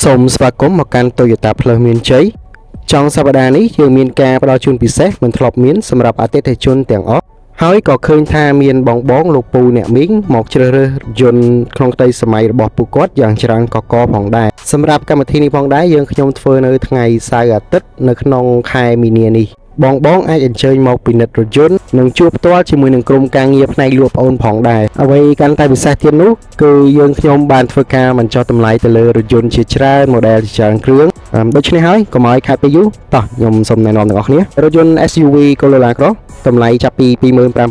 សូមស្វាគមន៍មកកាន់ Toyota Plus មានជ័យចុងសប្តាហ៍នេះយើងមានការផ្ដល់ជូនពិសេសមិនធ្លាប់មានសម្រាប់អតិថិជនទាំងអស់ហើយក៏ឃើញថាមានបងបងលោកពូអ្នកមីងមកជ្រើសរើសរថយន្តក្នុងក្តីសម័យរបស់ពួកគាត់យ៉ាងច្រើនកកផងដែរសម្រាប់កម្មវិធីនេះផងដែរយើងខ្ញុំធ្វើនៅថ្ងៃសៅរ៍អាទិត្យនៅក្នុងខែមីនានេះបងបងអាចអញ្ជើញមកពិនិត្យរថយន្តនិងជួបផ្ទាល់ជាមួយនឹងក្រុមការងារផ្នែកលក់ប្អូនផងដែរអ្វីកាន់តែពិសេសទៀតនោះគឺយើងខ្ញុំបានធ្វើការបញ្ចុះតម្លៃទៅលើរថយន្តជាច្រើន model ជាច្រើនគ្រឿងអឺដូច្នេះហើយកុំឲ្យខាតពេលយូរតោះខ្ញុំសូមណែនាំទាំងអស់គ្នារថយន្ត SUV Corolla Cross តម្លៃចាប់ពី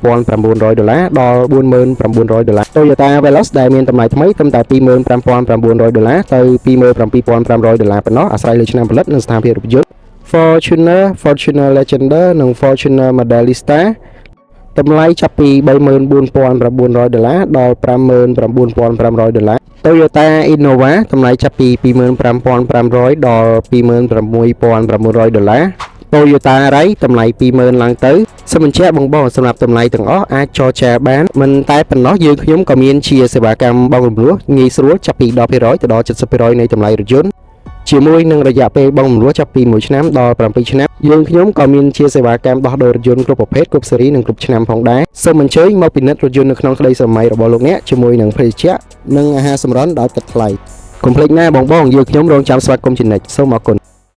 25,900ដុល្លារដល់49,900ដុល្លារ Toyota Veloz ដែលមានតម្លៃថ្មីត្រឹមតែ25,900ដុល្លារទៅ27,500ដុល្លារប៉ុណ្ណោះអាស្រ័យលើឆ្នាំផលិតនិងស្ថានភាពរថយន្ត Fortuner, Fortuner Legender និង Fortuner Modellista តម្លៃចាប់ពី34,900ដុល្លារដល់59,500ដុល្លារ Toyota Innova តម្លៃចាប់ពី25,500ដល់26,900ដុល្លារ Toyota Ray តម្លៃ20,000ឡើងទៅសូមបញ្ជាក់បងបងសម្រាប់តម្លៃទាំងអស់អាចចរចាបានមិនតែប៉ុណ្ណោះយើងខ្ញុំក៏មានជាសេវាកម្មបង់រំលោះងាយស្រួលចាប់ពី10%ទៅដល់70%នៃតម្លៃរថយន្តជាមួយនឹងរយៈពេលបង់រំលោះចាប់ពី1ឆ្នាំដល់7ឆ្នាំយើងខ្ញុំក៏មានជាសេវាកម្មដោះដូររថយន្តគ្រប់ប្រភេទគ្រប់ស៊េរីនិងគ្រប់ឆ្នាំផងដែរសូមអញ្ជើញមកពិនិត្យរថយន្តនៅក្នុងក្តីស្រមៃរបស់លោកអ្នកជាមួយនឹងភេសជ្ជៈនិងអាហារសម្រន់ដោយគិតថ្លៃកុំភ្លេចណាបងបងយើងខ្ញុំរងចាំស្វាគមន៍ជានិច្ចសូមអរគុណ។